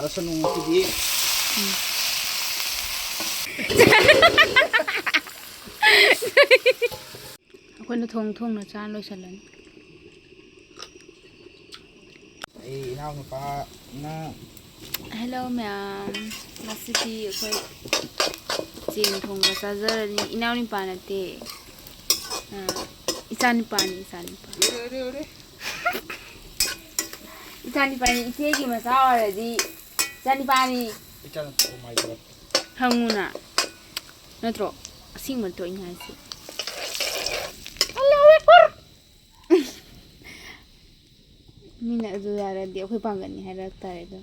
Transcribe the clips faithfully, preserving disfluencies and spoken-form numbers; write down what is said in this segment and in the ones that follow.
ꯆꯥꯁꯅꯨ ꯉꯁꯤꯗꯤ꯫ ꯑꯩꯈꯣꯏꯅ ꯊꯣꯡ ꯊꯣꯡꯅ ꯆꯥ ꯂꯣꯏꯁꯜꯂꯅꯤ꯫ ꯑꯩ ꯏꯅꯥꯎꯅꯨꯄꯥꯅ Hello ꯃꯌꯥꯝ, ꯉꯁꯤꯗꯤ ꯑꯩꯈꯣꯏ ꯆꯦꯡ ꯊꯣꯡꯕ ꯆꯥꯖꯔꯅꯤ꯫ ꯏꯅꯥꯎꯅꯨꯄꯥ ꯅꯠꯇꯦ, ꯑ, ꯏꯆꯥꯅꯨꯄꯥꯅꯤ, ꯏꯆꯥꯅꯨꯄꯥ꯫ ꯎꯔꯦ, ꯎꯔꯦ, ꯎꯔꯦ꯫ ꯏꯆꯥꯅꯨꯄꯥꯅꯤ, ꯏꯆꯦꯒꯤ ꯃꯆꯥ ꯑꯣꯏꯔꯗꯤ ꯏꯆꯥꯅꯨꯄꯥꯅꯤ꯫ ꯏꯆꯥꯅꯨꯄꯥ, oh my God꯫ ꯍꯪꯉꯨꯅ꯫ ꯅꯠꯇ꯭ꯔꯣ? ꯑꯁꯦꯡꯕ ꯅꯠꯇ꯭ꯔꯣ ꯑꯩꯅ ꯍꯥꯏꯁꯦ? ꯑꯜꯂꯥꯍꯨ ꯑꯛꯕꯔ! ꯃꯤꯅ ꯑꯗꯨ ꯌꯥꯔꯗꯤ ꯑꯩꯈꯣꯏ ꯄꯥꯡꯒꯜꯅꯤ ꯍꯥꯏꯔꯛ ꯇꯥꯔꯦ ꯑꯗꯣ꯫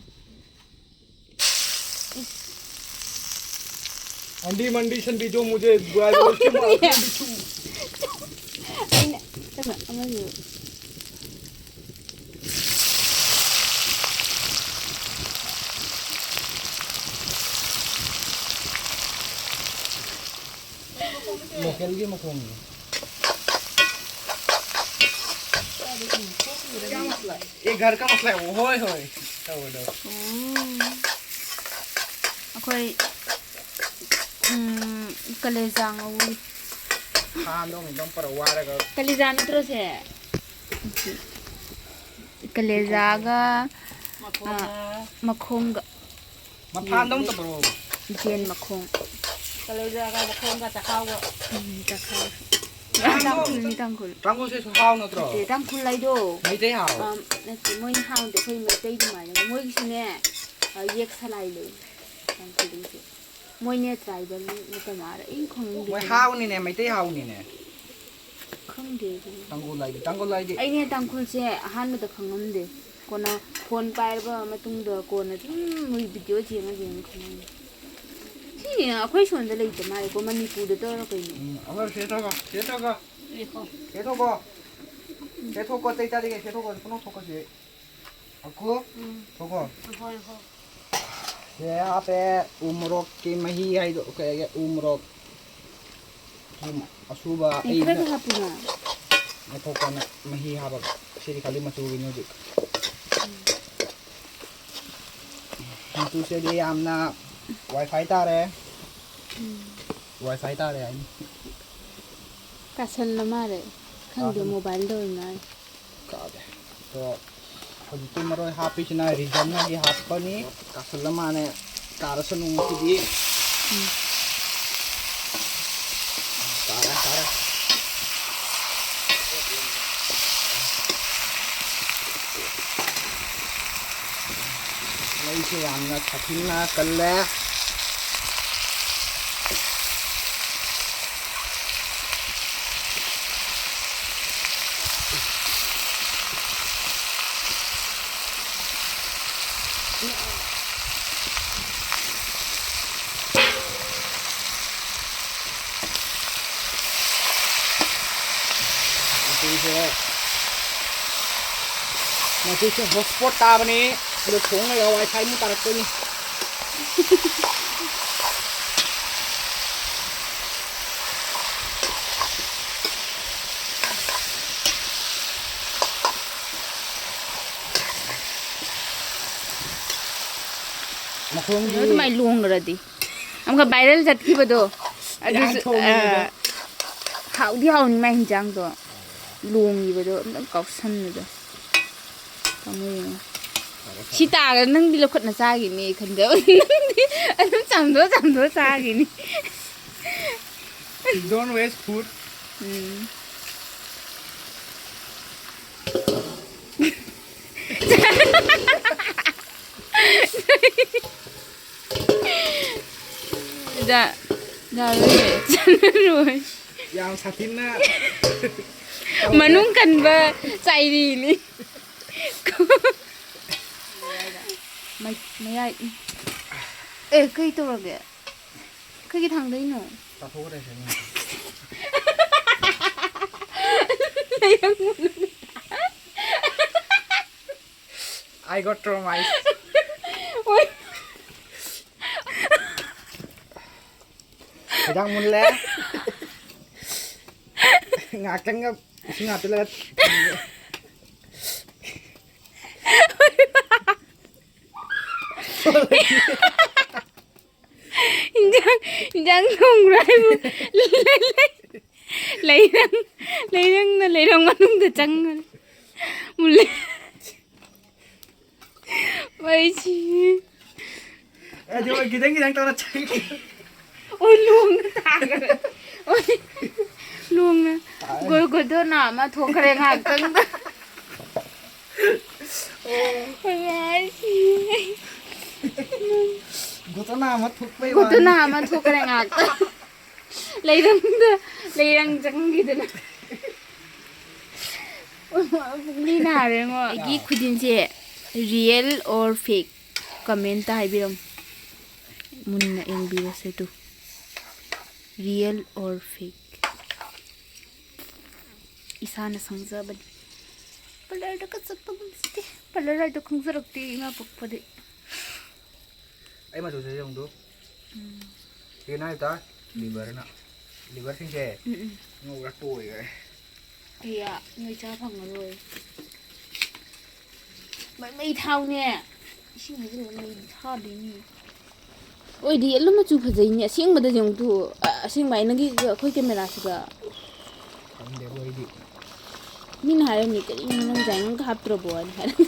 अंडी मंडी सन भी जो मुझे बुआ जो उसके बाद में भी छू। ꯑꯩꯅ ꯀꯩꯅꯣ ꯑꯃꯁꯨ ꯂꯣꯀꯦꯜꯒꯤ ꯃꯈꯣꯡꯅꯤ꯫ क्या मसला है? ये घर का मसला है वो, होय होय। ꯇꯧꯕꯗꯣ꯫ ꯑꯩꯈꯣꯏ, ꯎꯝ, ꯀꯂꯦꯖꯥ ꯉꯧꯔꯤ꯫ ꯈꯥꯟꯗꯣ ꯑꯃꯨꯛꯇꯪ ꯄꯨꯔꯛ ꯋꯥꯔꯒ꯫ ꯀꯂꯦꯖꯥ ꯅꯠꯇ꯭ꯔꯣ ꯁꯦ? ꯀꯂꯦꯖꯥꯒ, ꯃꯈꯣꯡꯒ꯫ ꯑ, ꯃꯈꯣꯡꯒ꯫ ꯃꯐꯥꯟꯗꯣ ꯑꯝꯇ ꯄꯨꯔꯛꯑꯣ꯫ ꯌꯦꯟ ꯃꯈꯣꯡ꯫ ꯀꯂꯦꯖꯥꯒ ꯃꯈꯣꯡꯒ ꯆꯈꯥꯎꯒ꯫ ꯎꯝ, ꯆꯈꯥꯎ꯫ ꯇꯥꯡꯈꯨꯜꯅꯤ, ꯇꯥꯡꯈꯨꯜ꯫ ꯇꯥꯡꯈꯨꯜꯁꯦ ꯍꯥꯎ ꯅꯠꯇ꯭ꯔꯣ? ꯅꯠꯇꯦ, ꯇꯥꯡꯈꯨꯜ ꯍꯥꯏꯗꯣ꯫ ꯃꯩꯇꯩ ꯍꯥꯎ꯫ ꯑꯝ, ꯅꯠꯇꯦ, ꯃꯣꯏꯅ ꯍꯥꯎꯗꯦ, ꯑꯩꯈꯣꯏ ꯃꯩꯇꯩ ꯑꯗꯨꯃꯥꯏꯅ꯫ ꯃꯣꯏꯒꯤꯁꯨꯅꯦ, ꯑ, ꯌꯦꯛ ꯁꯂꯥꯏ ꯂꯩ, ꯇꯥꯡꯈꯨꯜꯒꯤꯁꯨ꯫ ꯃꯣꯏꯅꯦ tribal ꯅꯠꯇ ꯃꯥꯔ, ꯑꯩ ꯈꯪꯗꯦ꯫ ꯃꯣꯏ ꯍꯥꯎꯅꯤꯅꯦ, ꯃꯩꯇꯩ ꯍꯥꯎꯅꯤꯅꯦ꯫ ꯈꯪꯗꯦ ꯑꯗꯨ꯫ ꯇꯥꯡꯈꯨꯜ ꯍꯥꯏꯗꯤ, ꯇꯥꯡꯈꯨꯜ ꯍꯥꯏꯗꯤ꯫ ꯑꯩꯅꯦ ꯇꯥꯡꯈꯨꯜꯁꯦ ꯑꯍꯥꯟꯕꯗ ꯈꯪꯉꯝꯗꯦ꯫ ꯀꯣꯟꯅ phone ꯄꯥꯏꯔꯕ ꯃꯇꯨꯡꯗ ꯀꯣꯟꯅ ꯑꯗꯨꯝ ꯃꯣꯏ video ꯌꯦꯡꯉ ꯌꯦꯡꯉ ꯈꯪꯉꯝꯃꯦ꯫ ꯁꯤ ꯑꯩꯈꯣꯏ ꯁꯣꯝꯗ ꯂꯩꯇ ꯃꯥꯜꯂꯦꯀꯣ, ꯃꯅꯤꯄꯨꯔꯗ ꯇꯧꯔ ꯀꯩꯅꯣ? ꯎꯝ, ꯑꯩꯈꯣꯏ ꯁꯤ ꯊꯣꯛꯈꯣ, ꯁꯤ ꯊꯣꯛꯈꯣ꯫ ꯁꯤ ꯊꯣꯛꯈꯣ꯫ ꯁꯤ ꯊꯣꯛꯈꯣ, ꯑꯇꯩ ꯇꯥꯗꯦ, ꯁꯤ ꯊꯣꯛꯈꯣ, ꯄꯨꯅꯣꯛ ꯊꯣꯛꯈꯣ ꯁꯤ꯫ ꯑꯀꯨ? ꯎꯝ꯫ ꯊꯣꯛꯈꯣ꯫ ꯍꯣꯏ, ꯍꯣꯏ꯫ ꯁꯦ ꯍꯥꯞꯄꯦ ꯎ ꯃꯣꯔꯣꯛꯀꯤ ꯃꯍꯤ ꯍꯥꯏꯗꯣ, ꯀꯩ ꯍꯥꯏꯒꯦ, ꯎ ꯃꯣꯔꯣꯛ꯫ ꯊꯨꯝ ꯑꯁꯨꯕ ꯑꯦ, ꯑꯩꯅ ꯈꯔꯒ ꯍꯥꯞꯄꯨꯅ꯫ ꯉꯥꯏꯈꯣꯀꯣ, ꯅꯪ ꯃꯍꯤ ꯍꯥꯞꯄꯒ꯫ ꯁꯤꯗꯤ ꯈꯜꯂꯤ ꯃꯆꯨꯒꯤꯅꯤ ꯍꯧꯖꯤꯛ꯫ ꯎꯝ꯫ ꯇꯨꯁꯦꯗꯤ ꯌꯥꯝꯅ ꯋꯥꯏꯐꯥꯏ ꯇꯥꯔꯦ꯫ ꯋꯥꯏꯐꯥꯏ ꯇꯥꯔꯦ ꯍꯥꯏꯅꯤ꯫ ꯀꯥꯁꯜꯂ ꯃꯥꯜꯂꯦ꯫ ꯈꯪꯗꯦ, ꯀꯥꯁꯜ- ꯃꯣꯕꯥꯏꯜꯗ ꯑꯣꯏ ꯃꯥꯜꯂꯦ꯫ ꯀꯥꯗꯦ꯫ ꯑꯗꯣ ꯍꯧꯖꯤꯛꯇꯤ ꯃꯔꯣꯏ ꯍꯥꯞꯄꯤꯁꯤꯅ ꯔꯤꯖꯟꯅꯒꯤ ꯍꯥꯞꯄꯅꯤ꯫ ꯀꯥꯁꯜꯂ ꯃꯥꯜꯂꯦ꯫ ꯀꯥꯔꯁꯅꯨ ꯉꯁꯤꯗꯤ꯫ ꯀꯥꯔꯦ, ꯀꯥꯔꯦ꯫ ꯃꯩꯁꯦ ꯌꯥꯝꯅ ꯁꯥꯊꯤꯅ ꯀꯜꯂꯦ꯫ ꯃꯁꯤꯁꯦ, ꯃꯁꯤꯁꯦ ꯍꯣꯠꯁꯄꯣꯠ ꯇꯥꯕꯅꯤ꯫ ꯑꯗꯣ ꯊꯣꯡ ꯂꯩꯔꯒ ꯋꯥꯏꯐꯥꯏ ꯑꯃꯨꯛ ꯇꯥꯔꯛꯇꯣꯏꯅꯤ꯫ ꯃꯈꯣꯡꯒꯤ ꯑꯗꯨꯃꯥꯏꯅ ꯂꯣꯡꯈ꯭ꯔꯗꯤ꯫ ꯑꯃꯨꯛꯀ ꯚꯥꯏꯔꯦꯜ ꯆꯠꯈꯤꯕꯗꯣ꯫ ꯑꯗꯨꯁꯨ, ꯏꯔꯥꯡ ꯊꯣꯡꯉꯤꯉꯩꯗ꯫ ꯑ, ꯍꯥꯎꯗꯤ ꯍꯥꯎꯅꯤ ꯃꯥꯏ ꯍꯤꯟꯖꯥꯡꯗꯣ꯫ ꯂꯣꯡꯉꯤꯕꯗꯣ ꯑꯝꯇꯪ ꯀꯥꯎꯁꯟꯕꯗꯣ꯫ ꯄꯥꯝꯃꯨꯏꯉꯣ꯫ ꯐꯔꯦ, ꯐꯔꯦ꯫ ꯁꯤ ꯇꯥꯔꯒ ꯅꯪꯗꯤ ꯂꯧꯈꯠꯅ ꯆꯥꯈꯤꯅꯤ ꯈꯟꯖꯕ꯫ ꯅꯪꯗꯤ ꯑꯗꯨꯝ ꯆꯥꯝꯊꯣꯛ ꯆꯥꯝꯊꯣꯛ ꯆꯥꯈꯤꯅꯤ꯫ Don't waste food. ꯎꯝ꯫ ꯌꯥ-, ꯌꯥꯔꯣꯏꯌꯦ꯫ ꯆꯥꯅꯔꯣꯏ꯫ ꯌꯥꯝ ꯁꯥꯊꯤꯅ ꯃꯅꯨꯡ ꯀꯟꯕ ꯆꯥꯏꯔꯤꯅꯤ꯫ ꯃꯩ-, ꯃꯌꯥꯏ꯫ ꯑꯦ, ꯀꯩ ꯇꯧꯔꯒꯦ? ꯀꯩꯒꯤ ꯊꯥꯡꯗꯩꯅꯣ? ꯆꯥꯊꯣꯛꯈ꯭ꯔꯦ ꯁꯤꯅ꯫ I got traumatized. ꯑꯣꯏ꯫ ꯍꯤꯗꯥꯛ ꯃꯨꯜꯂꯦ꯫ ꯉꯥꯛꯇꯪꯒ ꯏꯁꯤꯡ ꯍꯥꯞꯆꯤꯜꯂꯒ ꯊꯝꯒꯦ꯫ ꯏꯟꯖꯥꯡ ꯊꯣꯡꯕ꯭ꯔꯥ ꯍꯥꯏꯕꯨ ꯂꯩꯔꯪ, ꯂꯩꯔꯪꯅ ꯂꯩꯔꯪ ꯃꯅꯨꯡꯗ ꯆꯪꯉꯅꯤ꯫ ꯃꯨꯜꯂꯦ꯫ ꯃꯩꯁꯤ꯫ ꯑꯗꯨ ꯈꯤꯇꯪ ꯈꯤꯇꯪ ꯇꯧꯔ ꯆꯪꯉꯤ꯫ ꯑꯣ, ꯂꯣꯡꯅ ꯇꯥꯈ꯭ꯔꯦ꯫ ꯑꯣ, ꯂꯣꯡꯅ꯫ ꯒꯣ-, ꯒꯣꯗꯣꯅꯥ ꯑꯃ ꯊꯣꯛꯈ꯭ꯔꯦ ꯉꯥꯏꯍꯥꯛꯇꯪꯗ꯫ ꯑꯣ꯫ ꯃꯩꯁꯤ꯫ ꯒꯣꯗꯣꯅꯥ ꯑꯃ ꯊꯣꯛꯄꯩ ꯋꯥꯅꯤ꯫ ꯒꯣꯗꯣꯅꯥ ꯑꯃ ꯊꯣꯛꯈ꯭ꯔꯦ ꯉꯥꯏꯍꯥꯛꯇꯪ꯫ ꯂꯩꯔꯪꯗ, ꯂꯩꯔꯪ ꯆꯪꯈꯤꯗꯅ꯫ ꯄꯨꯛꯂꯤ ꯅꯥꯔꯦꯉꯣ꯫ ꯑꯩꯒꯤ ꯈꯨꯖꯤꯟꯁꯦ real or fake? Comment ꯍꯥꯏꯕꯤꯔꯝꯃꯨ꯫ ꯃꯨꯟꯅ ꯌꯦꯡꯕꯤꯔꯁꯦ ꯑꯗꯨ꯫ Real or fake? ꯏꯁꯥꯅ ꯁꯪꯖꯕꯅꯤ꯫ Parlour ꯗꯒ ꯆꯠꯄ ꯉꯝꯖꯗꯦ꯫ Parlour ꯍꯥꯏꯗꯣ ꯈꯪꯖꯔꯛꯇꯦ ꯏꯃꯥ ꯄꯣꯛꯄꯗꯩ꯫ ꯑꯩ ꯃꯆꯨꯁꯦ ꯌꯦꯡꯉꯨꯗꯨ꯫ ꯎꯝ꯫ ꯀꯩꯅꯣ ꯍꯥꯏꯕꯗ ꯎꯝ꯫ Liver ꯅ꯫ Liver ꯁꯤꯡꯁꯦ ꯎꯝ, ꯎꯝ꯫ ꯉꯧꯔ ꯇꯣꯏꯈ꯭ꯔꯦ꯫ ꯑꯩꯌꯥ, ꯅꯣꯏ ꯆꯥ ꯐꯪꯉꯔꯣꯏ꯫ ꯃꯩ, ꯃꯩ ꯊꯥꯎꯅꯦ꯫ ꯏꯁꯤꯡ ꯍꯩꯖꯤꯜꯂꯒ ꯃꯩ ꯊꯥꯗꯣꯏꯅꯤ꯫ ꯑꯣꯏꯗꯤ ꯌꯦꯜꯂꯣ ꯃꯆꯨ ꯐꯖꯩꯅꯦ꯫ ꯑꯁꯦꯡꯕꯗꯗꯤ ꯑꯃꯨꯛꯇꯨ, ꯑ-, ꯑꯁꯦꯡꯕ ꯍꯥꯏ ꯅꯪꯒꯤ ꯑꯩꯈꯣꯏ camera ꯁꯤꯒ꯫ ꯈꯪꯗꯦꯕꯣ ꯑꯩꯗꯤ꯫ ꯃꯤꯅ ꯍꯥꯏꯔꯝꯃꯤ, "ꯀꯔꯤꯅꯣ ꯅꯪ ꯖꯥꯏꯉꯪꯒ ꯍꯥꯞꯇ꯭ꯔꯕꯣ?" ꯍꯥꯏꯅ ꯍꯥꯏꯔꯝꯃꯤ꯫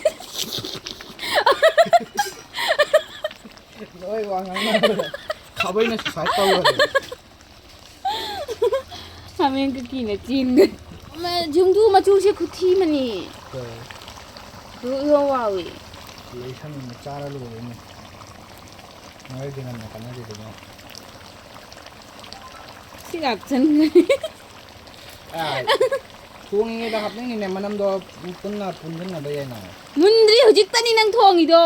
ꯂꯣꯏ ꯋꯥ ꯉꯥꯡꯅꯕꯗ ꯈꯥꯕꯩꯅ suicide ꯇꯧꯈ꯭ꯔꯦ꯫ ꯍꯥꯃꯦꯡ ꯀꯀꯤꯅ ꯆꯦꯟꯒ꯭ꯔꯦ꯫ ꯑꯃ ꯖꯨꯡꯗꯨ ꯃꯆꯨꯁꯦ ꯈꯨꯊꯤ ꯑꯃꯅꯤ꯫ ꯍꯣꯏ꯫ ꯑꯗꯨ ꯏꯋꯥ ꯋꯥꯎꯏ꯫ ꯂꯩꯁꯟ ꯆꯥꯔ ꯂꯣꯏꯔꯦꯅꯦ꯫ ꯃꯣꯏꯗꯤ ꯉꯟꯅ ꯀꯥꯟꯅꯗꯦꯗꯅ꯫ ꯁꯤ ꯉꯥꯛ ꯆꯟꯒ꯭ꯔꯦ꯫ ꯑꯥ, ꯊꯣꯡꯉꯤꯉꯩꯗ ꯍꯥꯞꯅꯤꯡꯉꯤꯅꯦ, ꯃꯅꯝꯗꯣ ꯄꯨꯟꯅ ꯄꯨꯟꯁꯤꯟꯅꯕ ꯌꯥꯏꯅ꯫ ꯃꯨꯟꯗ꯭ꯔꯤ, ꯍꯧꯖꯤꯛꯇꯅꯤ ꯅꯪ ꯊꯣꯡꯉꯤꯗꯣ꯫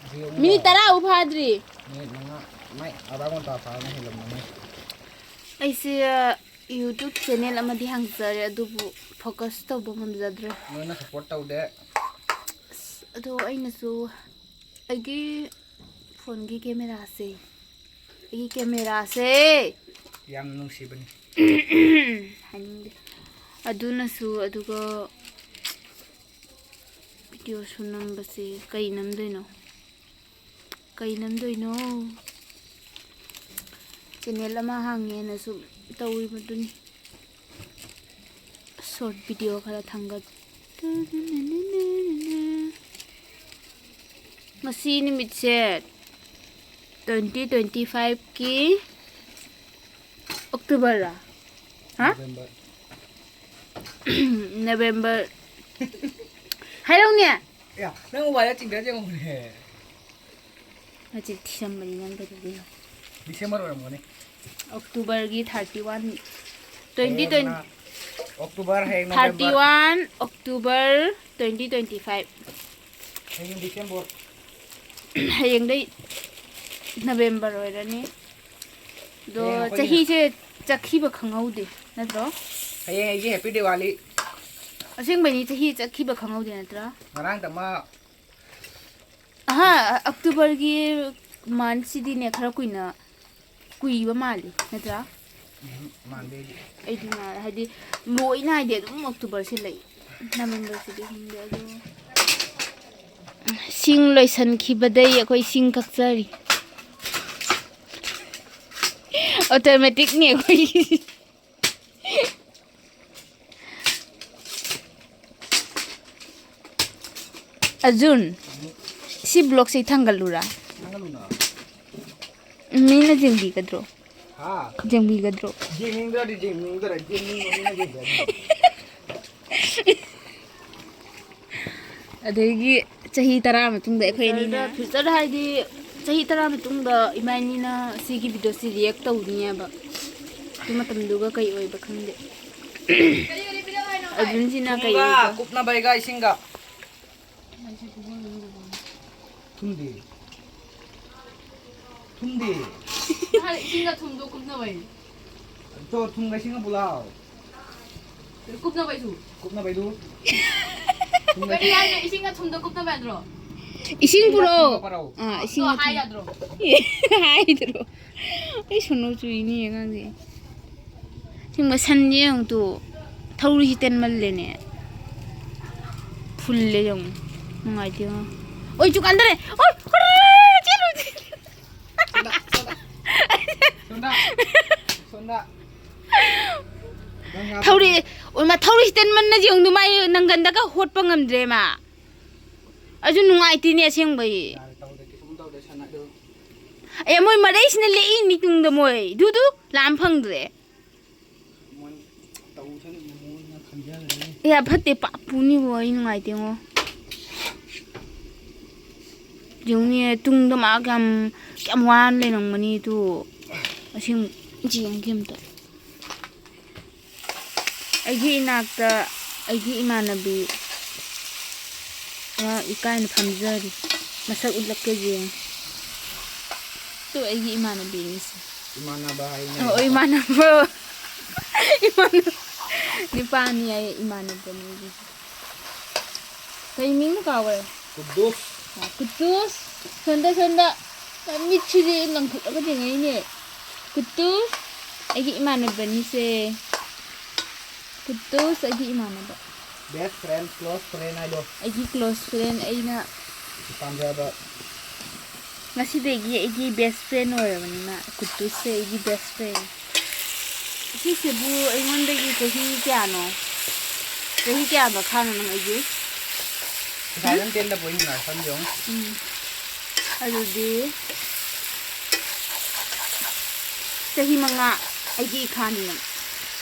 ꯍꯧꯖꯤꯛ ꯑꯃꯨꯛ minute ꯌꯥꯔꯦ꯫ ꯇꯔꯥꯕꯨ ꯐꯥꯗ꯭ꯔꯤ꯫ Minute ꯃꯉꯥ, ꯃꯥꯏ ꯑꯙꯥ ꯘꯟꯇꯥ ꯐꯥꯅ ꯍꯦꯜꯂꯝꯃꯅꯤ꯫ ꯑꯩꯁꯦ YouTube channel ꯑꯃꯗꯤ ꯍꯥꯡꯖꯔꯦ, ꯑꯗꯨꯕꯨ focus ꯇꯧꯕ ꯉꯝꯖꯗ꯭ꯔꯦ꯫ ꯅꯣꯏꯅ support ꯇꯧꯗꯦ꯫ ꯑꯁ, ꯑꯗꯣ ꯑꯩꯅꯁꯨ ꯑꯩꯒꯤ phone ꯒꯤ camera ꯁꯦ, ꯑꯩꯒꯤ camera ꯁꯦ ꯌꯥꯝ ꯅꯨꯡꯁꯤꯕꯅꯤ꯫ ꯍꯥꯏꯅꯤꯡꯗꯦ꯫ ꯑꯗꯨꯅꯁꯨ, ꯑꯗꯨꯒ video ꯁꯨ ꯅꯝꯕꯁꯦ ꯀꯩ ꯅꯝꯗꯣꯏꯅꯣ? ꯀꯩ ꯅꯝꯗꯣꯏꯅꯣ? ꯆꯦꯅꯦꯜ ꯑꯃ ꯍꯥꯡꯉꯦꯅ ꯁꯨꯝ ꯇꯧꯔꯤꯕꯗꯨꯅꯤ꯫ ꯁꯣꯔꯠ ꯚꯤꯗꯤꯑꯣ ꯈꯔ ꯊꯥꯡꯒꯠ꯫ ꯉꯁꯤ ꯅꯨꯃꯤꯠꯁꯦ ꯇ꯭ꯋꯦꯟꯇꯤ ꯇ꯭ꯋꯦꯟꯇꯤ ꯐꯥꯏꯚꯀꯤ ꯑꯣꯛꯇꯣꯕꯔꯔꯥ? ꯍꯥ? ꯅꯣꯕꯦꯝꯕꯔ꯫ ꯅꯕꯦꯝꯕꯔ꯫ ꯍꯥꯏꯔꯧꯅꯦ꯫ ꯑꯦ, ꯅꯪ ꯃꯣꯕꯥꯏꯜꯗ ꯆꯤꯡꯊꯔ ꯌꯦꯡꯉꯨꯅꯦ꯫ ꯃꯆꯤꯟ ꯊꯤꯔꯝꯕꯅꯤ ꯅꯪ ꯀꯩꯗꯧꯗꯣꯏꯅꯣ? ꯗꯤꯁꯦꯝꯕꯔ ꯑꯣꯏꯔꯝꯒꯅꯤ꯫ ꯑꯣꯛꯇꯣꯕꯔꯒꯤ ꯊꯥꯔꯇꯤ ꯋꯥꯟ, ꯇ꯭ꯋꯦꯟꯇꯤ ꯍꯌꯦꯡꯅ ꯇ꯭ꯋꯦꯟꯇꯤ, ꯑꯣꯛꯇꯣꯕꯔ, ꯍꯌꯦꯡ thirty November. One October twenty twenty five. ꯍꯌꯦꯡ ꯗꯤꯁꯦꯝꯕꯔ꯫ ꯍꯌꯦꯡꯗꯩ ꯅꯕꯦꯝꯕꯔ ꯑꯣꯏꯔꯅꯤ꯫ ꯑꯗꯣ ꯍꯌꯦꯡ ꯑꯩꯈꯣꯏꯒꯤ ꯆꯍꯤꯁꯦ ꯆꯠꯈꯤꯕ ꯈꯪꯍꯧꯗꯦ, ꯅꯠꯇ꯭ꯔꯣ? ꯍꯌꯦꯡ ꯑꯩꯒꯤ ꯍꯦꯄꯤ ꯗꯤꯋꯥꯂꯤ꯫ ꯑꯁꯦꯡꯕꯩꯅꯤ, ꯆꯍꯤ ꯆꯠꯈꯤꯕ ꯈꯪꯍꯧꯗꯦ, ꯅꯠꯇ꯭ꯔꯥ? ꯉꯔꯥꯡ ꯇꯃ ꯑꯍꯥ, ꯑꯣꯛꯇꯣꯕꯔꯒꯤ ꯃꯟꯊꯁꯤꯗꯤꯅꯦ, ꯈꯔ ꯀꯨꯏꯅ, ꯀꯨꯏꯕ ꯃꯥꯜꯂꯤ, ꯅꯠꯇ꯭ꯔꯥ? ꯎꯝ, ꯃꯥꯟꯗꯦ ꯑꯩꯗꯤ꯫ ꯑꯩꯗꯤ ꯃꯥꯜꯂꯦ, ꯍꯥꯏꯗꯤ ꯂꯣꯏ ꯅꯥꯏꯗꯦ, ꯑꯗꯨꯝ ꯑꯣꯛꯇꯣꯕꯔꯁꯤ ꯂꯩ꯫ ꯅꯕꯦꯝꯕꯔꯁꯤꯗꯤ ꯈꯪꯗꯦ, ꯑꯗꯣ ꯁꯤꯡ ꯂꯣꯏꯁꯟꯈꯤꯕꯗꯩ ꯑꯩꯈꯣꯏ ꯁꯤꯡ ꯀꯛꯆꯔꯤ꯫ ꯑꯣꯇꯣꯃꯦꯇꯤꯛꯅꯤ ꯑꯩꯈꯣꯏꯒꯤ꯫ ꯑꯖꯨꯟ, ꯁꯤ ꯕ꯭ꯂꯣꯛꯁꯤ ꯊꯥꯡꯒꯠꯂꯨꯔꯥ? ꯊꯥꯡꯒꯠꯂꯨꯅ꯫ ꯃꯤꯅ ꯌꯦꯡꯕꯤꯒꯗ꯭ꯔꯣ? ꯍꯥ? ꯌꯦꯡꯕꯤꯒꯗ꯭ꯔꯣ? ꯌꯦꯡꯅꯤꯡꯗ꯭ꯔꯗꯤ ꯌꯦꯡꯅꯤꯡꯗ꯭ꯔꯦ, ꯌꯦꯡꯅꯤꯡꯕ ꯃꯤꯅ ꯌꯦꯡꯖꯅꯤ꯫ ꯑꯗꯒꯤ ꯆꯍꯤ ꯇꯔꯥ ꯃꯇꯨꯡꯗ ꯑꯩꯈꯣꯏ ꯑꯅꯤꯅ ꯐ꯭ꯌꯨꯆꯔꯗ ꯍꯥꯏꯗꯤ ꯆꯍꯤ ꯇꯔꯥ ꯃꯇꯨꯡꯗ ꯏꯕꯥꯅꯤꯅ ꯁꯤꯒꯤ ꯚꯤꯗꯤꯑꯣꯁꯤ ꯔꯤꯌꯦꯛ ꯇꯧꯅꯤꯕ꯫ ꯑꯗꯨ ꯃꯇꯝꯗꯨꯒ ꯀꯩ ꯑꯣꯏꯕ ꯈꯪꯗꯦ꯫ ꯑꯔꯖꯨꯟꯁꯤꯅ ꯀꯩ ꯊꯨꯝꯒ ꯑꯣꯏꯕ? ꯀꯨꯞꯅꯕꯩꯒ ꯏꯁꯤꯡꯒ꯫ ꯊꯨꯝꯗꯤ? ꯊꯨꯝꯗꯤ? ꯏꯁꯤꯡꯒ ꯊꯨꯝꯗꯣ ꯀꯨꯞꯅꯕꯩ꯫ ꯇꯣ, ꯊꯨꯝꯒ ꯏꯁꯤꯡꯒ ꯄꯨꯂꯥꯎ꯫ ꯀꯨꯞꯅꯕꯩꯁꯨ꯫ ꯀꯨꯞꯅꯕꯩꯗꯨ? ꯊꯨꯝꯒ ꯀꯔꯤ ꯍꯥꯏꯅꯣ? ꯏꯁꯤꯡꯒ ꯊꯨꯝꯗꯣ ꯀꯨꯞꯅꯕ ꯌꯥꯗ꯭ꯔꯣ? ꯏꯁꯤꯡ ꯄꯨꯔꯛꯑꯣ꯫ ꯄꯔꯛꯑꯣ꯫ ꯑꯥ, ꯏꯁꯤꯡ ꯑꯗꯣ ꯍꯥꯏ ꯌꯥꯗ꯭ꯔꯣ? ꯍꯥꯏꯗ꯭ꯔꯣ? ꯑꯩ ꯁꯣꯅꯣ ꯆꯨꯏꯅꯦ ꯑꯉꯥꯡꯁꯦ꯫ ꯁꯤ ꯃꯁꯟꯁꯦ ꯌꯦꯡꯉꯨ ꯇꯨ꯫ ꯊꯧꯔꯤꯁꯤ ꯇꯦꯟꯃꯜꯂꯦꯅꯦ꯫ ꯐꯨꯜꯂꯦ ꯌꯦꯡꯉꯨ꯫ ꯅꯨꯡꯉꯥꯏꯇꯦ ꯌꯦꯡꯉꯨ꯫ ꯑꯣꯏ, ꯆꯨꯀꯥꯟꯗꯔꯦ꯫ ꯑꯣꯏ, ꯍꯨꯔꯨꯔꯨꯔꯨ, ꯆꯦꯜꯂꯨ, ꯆꯦꯜꯂꯨ꯫ ꯁꯣꯗꯥ, ꯁꯣꯗꯥ꯫ ꯁꯣꯝꯗ꯫ ꯊꯧꯔꯤ, ꯑꯣꯏꯃꯥ, ꯊꯧꯔꯤ ꯁꯤꯇꯟ ꯃꯟꯅ ꯌꯦꯡꯉꯨ, ꯃꯥꯏ ꯅꯪꯒꯟꯗꯒ ꯍꯣꯠꯄ ꯉꯝꯗ꯭ꯔꯦ ꯃꯥ꯫ ꯑꯗꯨ ꯅꯨꯡꯉꯥꯏꯇꯦꯅꯦ ꯑꯁꯦꯡꯕꯩ꯫ ꯌꯥꯔꯦ, ꯇꯧꯗꯦ, ꯀꯩꯁꯨꯝ ꯇꯧꯗꯦ, ꯁꯥꯟꯅꯗꯦ꯫ ꯑꯦ, ꯃꯣꯏ ꯃꯔꯩꯁꯤꯅ ꯂꯦꯛꯏꯅꯤ ꯇꯨꯡꯗ ꯃꯣꯏ꯫ ꯗꯨ ꯗꯨ, ꯂꯥꯝ ꯐꯪꯗ꯭ꯔꯦ꯫ ꯃꯣꯏ ꯇꯧꯁꯅꯨ, ꯃꯣꯏꯅ ꯈꯟꯖꯔꯅꯤ꯫ ꯑꯦ, ꯐꯠꯇꯦ, ꯄꯥꯞ ꯄꯨꯅꯤꯕꯣ, ꯑꯩ ꯅꯨꯡꯉꯥꯏꯇꯦꯉꯣ꯫ ꯌꯦꯡꯉꯨꯅꯦ, ꯇꯨꯡꯗ ꯃꯥ ꯀꯌꯥꯝ, ꯀꯌꯥꯝ ꯋꯥꯅ ꯂꯩꯔꯝꯒꯅꯤ ꯑꯗꯨ꯫ ꯑꯁꯦꯡ ꯌꯦꯡꯒꯦ ꯑꯝꯇ꯫ ꯑꯩꯒꯤ ꯏꯅꯥꯛꯇ ꯑꯩꯒꯤ ꯏꯃꯥꯟꯅꯕꯤ ꯑꯃ ꯏꯀꯥꯏꯅ ꯐꯝꯖꯔꯤ꯫ ꯃꯁꯛ ꯎꯠꯂꯛꯀꯦ ꯌꯦꯡꯉꯨ꯫ ꯇꯨ ꯑꯩꯒꯤ ꯏꯃꯥꯟꯅꯕꯤꯅꯤꯁꯦ꯫ ꯏꯃꯥꯟꯅꯕ ꯍꯥꯏꯅꯦ꯫ ꯑꯣ, ꯏꯃꯥꯟꯅꯕ꯫ ꯏꯃꯥꯟꯅꯕ꯫ ꯅꯨꯄꯥꯅꯤ ꯍꯥꯏꯌꯦ, ꯏꯃꯥꯟꯅꯕꯅꯤ ꯑꯩꯒꯤꯁꯦ꯫ ꯀꯩ ꯃꯤꯡꯅꯣ ꯀꯥꯎꯒ꯭ꯔꯦ꯫ ꯀꯨꯗꯨꯁ꯫ ꯑ, ꯀꯨꯗꯨꯁ꯫ ꯁꯣꯝꯗ, ꯁꯣꯝꯗ꯫ ꯃꯤꯠꯁꯤꯗꯤ ꯂꯪꯊꯣꯛꯂꯒ ꯌꯦꯡꯉꯛꯏꯅꯦ꯫ ꯀꯨꯗꯨꯁ꯫ ꯑꯩꯒꯤ ꯏꯃꯥꯟꯅꯕꯅꯤꯁꯦ꯫ ꯀꯨꯗꯨꯁ ꯑꯩꯒꯤ ꯏꯃꯥꯟꯅꯕ꯫ Best friend, close friend ꯍꯥꯏꯗꯣ꯫ ꯑꯩꯒꯤ close friend ꯑꯩꯅ ꯄꯥꯝꯖꯕ꯫ ꯉꯁꯤꯗꯒꯤ ꯑꯩꯒꯤ best friend ꯑꯣꯏꯔꯕꯅꯤꯅ ꯀꯨꯗꯨꯁꯁꯦ ꯑꯩꯒꯤ best friend꯫ ꯁꯤꯁꯤꯕꯨ ꯑꯩꯉꯣꯟꯗꯒꯤ ꯆꯍꯤ ꯀꯌꯥꯅꯣ? ꯆꯍꯤ ꯀꯌꯥ ꯃꯈꯥꯅꯣ ꯅꯪ ꯑꯩꯒꯤ? Two thousand ten ꯗ ꯄꯣꯛꯏꯅ ꯁꯝ ꯌꯦꯡꯉꯨ꯫ ꯎꯝ꯫ ꯑꯗꯨꯗꯤ ꯆꯍꯤ ꯃꯉꯥ ꯑꯩꯒꯤ ꯏꯈꯥꯅꯤ ꯅꯪ꯫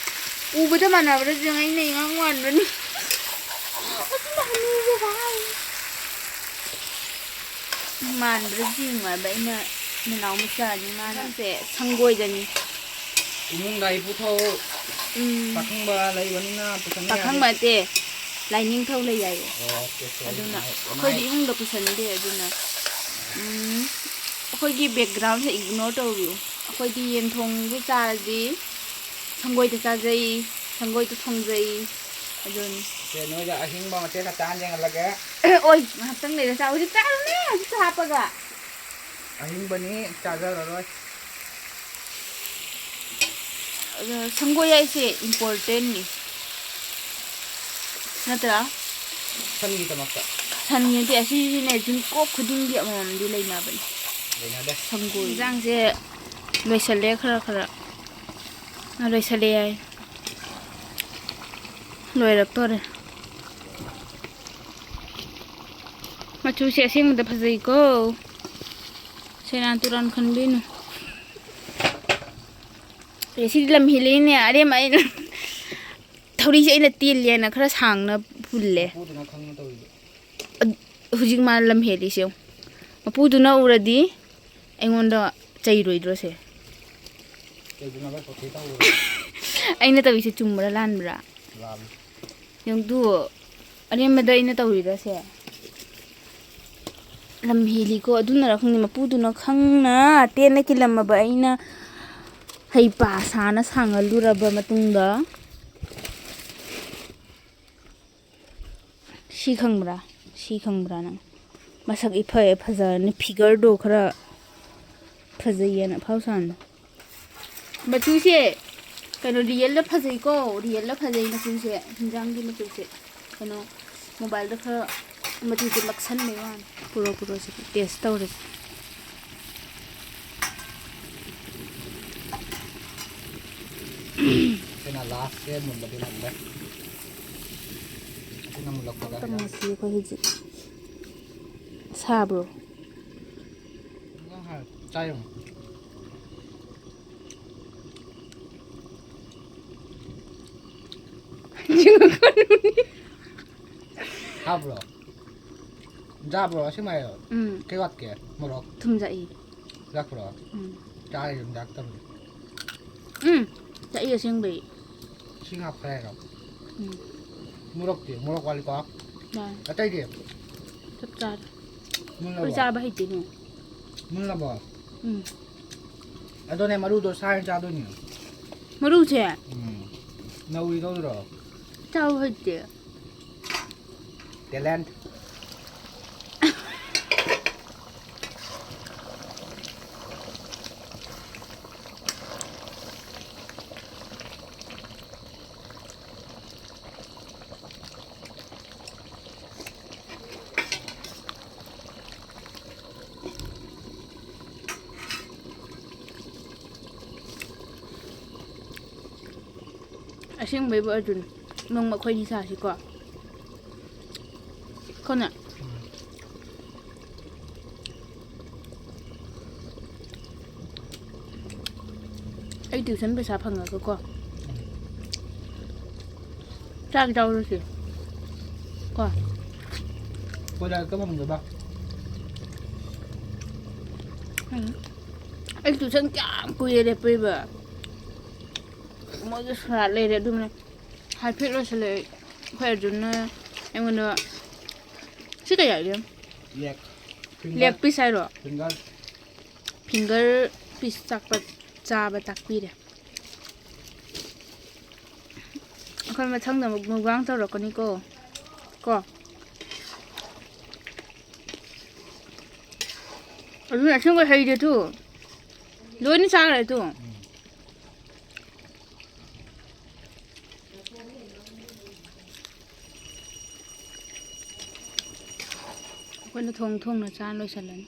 ꯎꯕꯗ ꯃꯥꯟꯅꯕ꯭ꯔꯥ ꯌꯦꯡꯉꯣ, ꯑꯩꯅ ꯏꯉꯥꯡ ꯃꯥꯟꯕꯅꯤ꯫ ꯑꯁꯤꯅ ꯍꯅꯨꯕ ꯚꯥꯏ꯫ ꯃꯥꯟꯕ꯭ꯔꯥ ꯌꯦꯡꯉꯣ ꯍꯥꯏꯕ, ꯑꯩꯅ ꯅꯅꯥꯎ ꯃꯆꯥꯅꯤ ꯃꯥꯅ꯫ ꯁꯦ ꯁꯪꯒꯣꯏꯗꯅꯤ꯫ ꯏꯃꯨꯡꯗ ꯑꯩ ꯄꯨꯊꯣꯛ꯫ ꯎꯝ꯫ ꯄꯥꯈꯪꯕ ꯂꯩꯕꯅꯤꯅ ꯄꯨꯁꯟꯕ ꯌꯥꯗꯦ꯫ ꯄꯥꯈꯪꯕ ꯅꯠꯇꯦ, ꯂꯥꯏꯅꯤꯡꯊꯧ ꯂꯩ ꯍꯥꯏꯌꯦ꯫ ꯑꯣ, okay, sorry. ꯑꯗꯨꯅ ꯃꯥꯏ, ꯑꯩꯈꯣꯏꯗꯤ ꯃꯥꯏ꯫ ꯏꯃꯨꯡꯗ ꯄꯨꯁꯟꯗꯦ, ꯑꯗꯨꯅ, ꯎꯝ, ꯑꯩꯈꯣꯏꯒꯤ background ꯁꯦ ignore ꯇꯧꯕꯤꯌꯨ꯫ ꯑꯩꯈꯣꯏꯗꯤ ꯌꯦꯟ ꯊꯣꯡꯕ ꯆꯥꯔꯗꯤ ꯁꯪꯒꯣꯏꯗ ꯆꯥꯖꯩ, ꯁꯪꯒꯣꯏꯗ ꯊꯣꯡꯖꯩ, ꯑꯗꯨꯅꯤ꯫ ꯁꯦ, ꯅꯣꯏꯗ ꯑꯍꯤꯡꯕ ꯃꯆꯦꯠ ꯈꯛꯇ ꯍꯥꯟꯅ ꯌꯦꯡꯍꯜꯂꯒꯦ꯫ ꯑꯣꯏ, ꯉꯥꯏꯍꯥꯛꯇꯪ ꯂꯩꯔ ꯆꯥꯎ꯫ ꯍꯧꯖꯤꯛ ꯆꯥꯔꯨꯅꯦ, ꯍꯧꯖꯤꯛꯇ ꯍꯥꯞꯄꯒ꯫ ꯑꯍꯤꯡꯕꯅꯤ, ꯆꯥꯖꯔꯔꯣꯏ꯫ ꯑꯗꯣ ꯁꯪꯒꯣꯏ ꯍꯥꯏꯁꯦ important ꯅꯤ꯫ ꯅꯠꯇ꯭ꯔꯥ? ꯁꯟꯒꯤꯗꯃꯛꯇ꯫ ꯁꯟꯒꯤ ꯅꯠꯇꯦ, ꯑꯁꯤꯁꯤꯅꯦ, ꯆꯤꯡꯀꯣꯛ ꯈꯨꯗꯤꯡꯒꯤ ꯑꯃꯃꯝꯗꯤ ꯂꯩꯅꯕꯅꯤ꯫ ꯂꯩꯅꯗꯦ꯫ ꯁꯪꯒꯣꯏ꯫ ꯏꯟꯖꯥꯡꯁꯦ ꯂꯣꯏꯁꯜꯂꯦ ꯈꯔ ꯈꯔ꯫ ꯑ, ꯂꯣꯏꯁꯜꯂꯦ ꯍꯥꯏ꯫ ꯂꯣꯏꯔꯛꯇꯣꯔꯦ꯫ ꯃꯆꯨꯁꯦ ꯑꯁꯦꯡꯕꯗ ꯐꯖꯩꯀꯣ꯫ ꯁꯦꯔꯥꯟ ꯇꯨꯔꯥꯟ ꯈꯟꯕꯤꯅꯨ꯫ ꯑꯦ, ꯁꯤꯗꯤ ꯂꯝ ꯍꯦꯜꯂꯤꯅꯦ꯫ ꯑꯔꯦꯝꯕ ꯑꯩꯅ ꯊꯧꯔꯤꯁꯦ ꯑꯩꯅ ꯇꯦꯜꯂꯦꯅ ꯈꯔ ꯁꯥꯡꯅ ꯄꯨꯜꯂꯦ꯫ ꯃꯄꯨꯗꯨꯅ ꯈꯪꯅ ꯇꯧꯔꯤꯕ꯫ ꯑꯗ-, ꯍꯧꯖꯤꯛ ꯃꯥ ꯂꯝ ꯍꯦꯜꯂꯤꯁꯦ ꯌꯦꯡꯉꯨ꯫ ꯃꯄꯨꯗꯨꯅ ꯎꯔꯗꯤ ꯑꯩꯉꯣꯟꯗ ꯆꯩꯔꯣꯏꯗ꯭ꯔꯣ ꯁꯦ? ꯀꯩꯒꯤꯅꯣ ꯅꯪ ꯀꯣꯊꯤ ꯇꯧꯔꯤꯕ? ꯑꯩꯅ ꯇꯧꯔꯤꯁꯦ ꯆꯨꯝꯕ꯭ꯔꯥ ꯂꯥꯟꯕ꯭ꯔꯥ? ꯂꯥꯜꯂꯤ꯫ ꯌꯦꯡꯗꯨ, ꯑꯔꯦꯝꯕꯗ ꯑꯩꯅ ꯇꯧꯔꯤꯔꯁꯦ? ꯂꯝ ꯍꯦꯜꯂꯤꯀꯣ, ꯑꯗꯨꯅꯔ ꯈꯪꯗꯦ, ꯃꯄꯨꯗꯨꯅ ꯈꯪꯅ ꯇꯦꯟꯅ ꯀꯤꯜꯂꯝꯃꯕ ꯑꯩꯅ ꯍꯩꯄꯥ ꯁꯥꯅ ꯁꯥꯡꯍꯜꯂꯨꯔꯕ ꯃꯇꯨꯡꯗ, ꯁꯤ ꯈꯪꯕ꯭ꯔꯥ? ꯁꯤ ꯈꯪꯕ꯭ꯔꯥ ꯅꯪ? ꯃꯁꯛ ꯏꯐ ꯐꯖꯔꯅꯤ, figureꯗꯣ ꯈꯔ ꯐꯖꯩꯌꯦꯅ ꯑꯐꯥꯎ ꯁꯥꯅ꯫ ꯃꯆꯨꯁꯦ ꯀꯩꯅꯣ, realꯗ ꯐꯖꯩꯀꯣ, realꯗ ꯐꯖꯩ ꯃꯆꯨꯁꯦ, ꯍꯤꯟꯖꯥꯡꯒꯤ ꯃꯆꯨꯁꯦ꯫ ꯀꯩꯅꯣ, mobileꯗ ꯈꯔ ꯃꯆꯨꯁꯦ ꯃꯛꯁꯟꯕꯩ ꯋꯥꯅꯤ꯫ ꯄꯨꯔꯛꯑꯣ, ꯄꯨꯔꯛꯑꯣ, ꯁꯤꯗꯤ taste ꯇꯧꯔꯁꯤ꯫ ꯁꯤꯅ lastꯁꯦ ꯃꯨꯟꯕꯗꯤ ꯃꯨꯜꯂꯦ꯫ ꯑꯁꯤꯅ ꯃꯨꯜꯂꯛꯄꯗ ꯇꯝꯃꯁꯤ ꯑꯩꯈꯣꯏ ꯍꯧꯖꯤꯛ꯫ ꯁꯥꯕ꯭ꯔꯣ? ꯅꯪ ꯍꯥꯟꯅ ꯆꯥ ꯌꯦꯡꯉꯨ꯫ ꯍꯥꯞꯄ꯭ꯔꯣ? ꯌꯥꯕ꯭ꯔꯣ? ꯑꯁꯦꯡꯕ ꯍꯥꯏꯔꯣ? ꯎꯝ꯫ ꯀꯩ ꯋꯥꯠꯀꯦ? ꯃꯣꯔꯣꯛ? ꯊꯨꯝ ꯌꯥꯛꯏ꯫ ꯌꯥꯛꯄ꯭ꯔꯣ? ꯎꯝ꯫ ꯆꯥꯔꯤ ꯑꯗꯨꯝ ꯌꯥꯛꯇꯕꯅꯤ꯫ ꯎꯝ꯫ ꯌꯥꯛꯏ ꯑꯁꯦꯡꯕꯩ꯫ ꯏꯁꯤꯡ ꯍꯥꯞꯈ꯭ꯔꯦ ꯍꯥꯏꯔꯣ? ꯎꯝ꯫ ꯃꯣꯔꯣꯛꯇꯤ? ꯃꯣꯔꯣꯛ ꯋꯥꯠꯂꯤꯀꯣ? ꯌꯥꯔꯦ꯫ ꯑꯇꯩꯗꯤ? ꯆꯞ ꯆꯥꯔꯦ꯫ ꯃꯨꯜꯂꯕꯣ? ꯑꯩꯈꯣꯏ ꯆꯥꯕ ꯍꯩꯇꯦ ꯏꯕꯨꯡꯉꯣ꯫ ꯃꯨꯜꯂꯕꯣ? ꯎꯝ꯫ ꯑꯗꯨꯅꯦ ꯃꯔꯨꯗꯣ ꯁꯥꯏꯅ ꯆꯥꯗꯣꯏꯅꯤ꯫ ꯃꯔꯨꯁꯦ? ꯎꯝ꯫ ꯅꯧꯔꯤꯗꯧꯗ꯭ꯔꯣ? ꯆꯥꯕ ꯍꯩꯇꯦ꯫ Talent꯫ ꯑꯁꯦꯡꯕꯩꯕꯨ ꯑꯔꯖꯨꯟ, ꯅꯣꯡꯃ ꯑꯩꯈꯣꯏꯅꯤ ꯁꯥꯁꯤꯀꯣ꯫ ꯈꯪꯅ꯫ ꯑꯩ tuition ꯄꯩꯁꯥ ꯐꯪꯉꯒꯀꯣ꯫ ꯆꯥꯛ ꯆꯥꯎꯔꯁꯤ꯫ ꯀꯣ꯫ ꯀꯣꯏꯔꯥ ꯀꯔꯝꯕ ꯐꯪꯗꯣꯏꯕ? ꯎꯝ꯫ ꯑꯩ tuition ꯀꯌꯥꯝ ꯀꯨꯏꯔꯦ ꯂꯦꯞꯄꯛꯏꯕ꯫ ꯃꯣꯏꯒꯤ ꯁꯣꯔꯥꯠ ꯂꯩꯔꯦ, ꯑꯗꯨꯅ ꯍꯥꯏꯐꯦꯠ ꯂꯣꯏꯁꯤꯜꯂꯛꯑꯦ꯫ ꯑꯩꯈꯣꯏ ꯑꯔꯖꯨꯟꯅ ꯑꯩꯉꯣꯟꯗ ꯁꯤ ꯀꯩ ꯍꯥꯏꯒꯦ? Leg. Finger. Leg piece ꯍꯥꯏꯔꯣ? Finger. Finger piece ꯆꯥꯛꯄ ꯆꯥꯕ ꯇꯥꯛꯄꯤꯔꯦ꯫ ꯑꯩꯈꯣꯏ ꯃꯊꯪꯗ ꯑꯃꯨꯛ mukbang ꯇꯧꯔꯛꯀꯅꯤꯀꯣ꯫ ꯀꯣ꯫ ꯑꯗꯨꯅ ꯑꯁꯦꯡꯕ ꯍꯩꯔꯦ ꯇꯨ꯫ ꯂꯣꯏꯅ ꯆꯥꯈ꯭ꯔꯦ ꯇꯨ꯫ ꯑꯩꯈꯣꯏꯅ ꯊꯣꯡ ꯊꯣꯡꯅ ꯆꯥ ꯂꯣꯏꯁꯤꯜꯂꯅꯤ꯫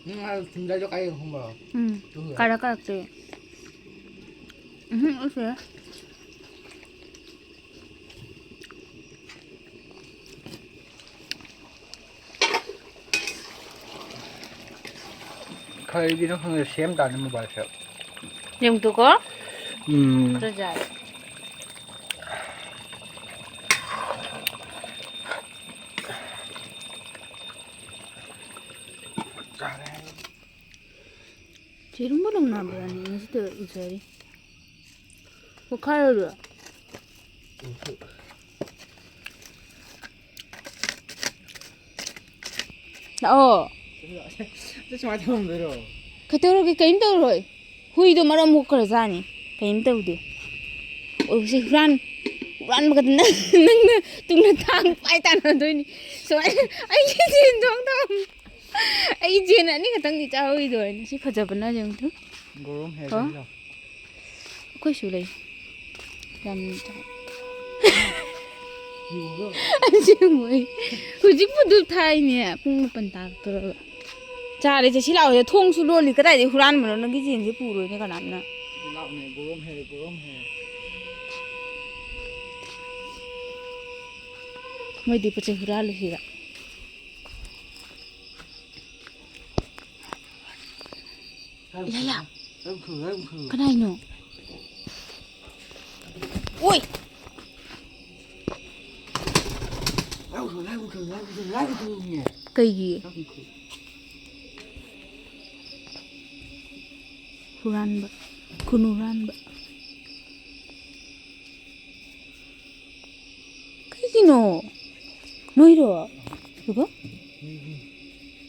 ꯅꯪ ꯉꯔꯥꯡ ꯊꯨꯝꯖꯥꯏꯗꯣ ꯀꯥꯏꯗꯩꯅꯣ ꯈꯪꯕ꯭ꯔꯣ? ꯎꯝ꯫ ꯇꯨ꯫ ꯀꯥꯔꯛ ꯀꯥꯔꯛꯇꯩ꯫ ꯎꯝꯍꯨꯝ, ꯎꯠꯁꯦ꯫ ꯀꯔꯤꯒꯤꯅꯣ ꯈꯪꯗꯦ, ꯁꯦꯝ ꯇꯥꯅꯤ mobileꯁꯦ꯫ ꯌꯦꯡꯉꯨꯇꯣꯀꯣ꯫ ꯎꯝ꯫ ꯈꯔ ꯌꯥꯏ꯫ ꯆꯦꯔꯨꯝꯕ ꯂꯧꯅꯕ꯭ꯔꯅꯦ ꯉꯁꯤꯇ ꯎꯖꯔꯤ꯫ ꯄꯣꯛꯈꯥꯏꯔꯣꯏꯗ꯭ꯔꯣ? ꯂꯥꯛꯑꯣ꯫ ꯑꯗꯨ ꯁꯨꯃꯥꯏꯅ ꯊꯝꯃꯝꯗꯣꯏꯔꯣ? ꯀꯩꯗꯧꯔꯒꯦ? ꯀꯔꯤꯝ ꯇꯧꯔꯣꯏ꯫ ꯍꯨꯏꯗꯣ ꯃꯔꯝ ꯃꯣꯛꯈ꯭ꯔꯖꯥꯠꯅꯤ꯫ ꯀꯩꯝ ꯇꯧꯗꯦ꯫ ꯑꯣ, ꯁꯤ ꯍꯨꯔꯥꯟ-, ꯍꯨꯔꯥꯟꯕꯒ ꯅꯪ-, ꯅꯪꯅ ꯇꯨꯡꯅ ꯊꯥꯡ ꯄꯥꯏ ꯇꯥꯟꯅꯗꯣꯏꯅꯤ꯫ ꯁꯨꯃꯥꯏꯅ ꯑꯩꯒꯤ ꯆꯦꯟ ꯊꯣꯡꯗꯣ꯫ ꯑꯩꯒꯤ ꯆꯦꯟ ꯑꯅꯤ ꯈꯛꯇꯪꯗꯤ ꯆꯥꯍꯧꯔꯤꯗꯣ ꯍꯥꯏꯅ꯫ ꯁꯤ ꯐꯖꯕꯅ ꯌꯦꯡꯉꯨ꯫ ꯒꯣꯔꯣꯝ ꯍꯦ ꯍꯣ? ꯂꯩꯔꯣ? ꯑꯩꯈꯣꯏꯁꯨ ꯂꯩ꯫ ꯌꯥꯝ ꯆꯥꯎ-, ꯌꯨꯔꯣ? ꯑꯁꯦꯡꯕꯩ꯫ ꯍꯧꯖꯤꯛꯄꯨ ꯙꯨꯞ ꯊꯥꯏꯅꯦ, ꯄꯨꯡ ꯃꯥꯄꯟ ꯇꯥꯔꯛꯇꯣꯔꯕ꯫ ꯆꯥꯔꯦ, ꯆꯦ ꯁꯤ ꯂꯥꯛꯑꯣꯁꯦ, ꯊꯣꯡꯁꯨ ꯂꯣꯜꯂꯤ, ꯀꯗꯥꯏꯗꯒꯤ ꯍꯨꯔꯥꯟꯕꯅꯣ? ꯅꯪꯒꯤ ꯆꯦꯟꯁꯦ ꯄꯨꯔꯣꯏꯅꯦ ꯀꯅꯥꯝꯅ꯫ ꯂꯥꯛꯑꯣꯅꯦ, ꯒꯣꯔꯣꯝ ꯍꯦ, ꯒꯣꯔꯣꯝ ꯍꯦ꯫ ꯃꯣꯏꯗꯤ ꯄꯣꯠ ꯆꯩ ꯍꯨꯔꯥꯜꯂꯨꯁꯤꯔ? ꯏꯂꯥ, ꯏꯂꯥ꯫ ꯀꯅꯥꯏꯅꯣ? ꯑꯣꯏ! ꯀꯩꯒꯤ? ꯍꯨꯔꯥꯟꯕ꯫ ꯈꯨꯟ ꯍꯨꯔꯥꯟꯕ꯫ ꯀꯩꯒꯤꯅꯣ? ꯅꯣꯏꯔꯣ? ꯑꯗꯨꯒ?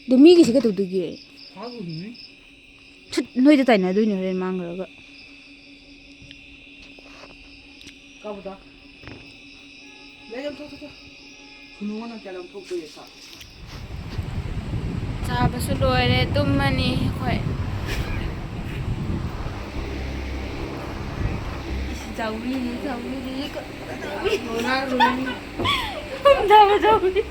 ꯑꯗꯣ ꯃꯤꯒꯤꯁꯦ ꯀꯩꯗꯧꯗꯣꯏꯒꯦ? ꯁꯠ, ꯅꯣꯏꯗ ꯇꯥꯏꯅꯗꯣꯏꯅꯦ ꯍꯣꯔꯦꯟ ꯃꯥꯡꯈ꯭ꯔꯒ꯫ ꯀꯥꯕꯗ꯫ ꯂꯩ, ꯂꯪꯊꯣꯛ, ꯊꯣꯛ, ꯊꯣꯛ꯫ ꯈꯨꯅꯨ ꯅꯪ ꯀꯌꯥ ꯂꯪꯊꯣꯛꯇꯣꯏ ꯁꯥ? ꯆꯥꯕꯁꯨ ꯂꯣꯏꯔꯦ, ꯇꯨꯝꯃꯅꯤ ꯑꯩꯈꯣꯏ꯫ ꯏꯁ, ꯆꯥꯎꯕꯤꯅꯤ, ꯆꯥꯎꯕꯤꯅꯤ꯫ ꯔꯣꯅꯥꯜꯗꯣꯅꯤ꯫ ꯍꯨꯝꯗꯕ ꯆꯥꯎꯕꯤ꯫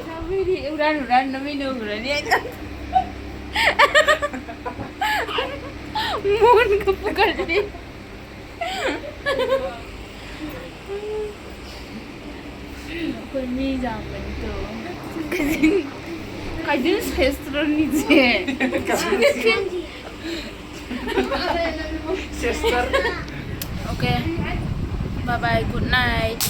ꯆꯥꯎꯕꯤꯗꯤ ꯍꯨꯔꯥꯟ ꯍꯨꯔꯥꯟ ꯅꯃꯤꯠꯅ ꯎꯔꯅꯤ꯫ ꯃꯣꯟꯒ ꯄꯨꯈꯠꯂꯤ꯫ ꯑꯩꯈꯣꯏ ꯃꯤ ꯌꯥꯝꯕꯅꯤꯗꯣ꯫ ꯀꯥꯏꯗꯤꯟ, ꯀꯥꯏꯗꯤꯟ ꯁꯦꯁꯇ꯭ꯔꯅꯤꯁꯦ꯫ ꯁꯦꯁꯇꯔ꯫ Okay. Bye bye, good night.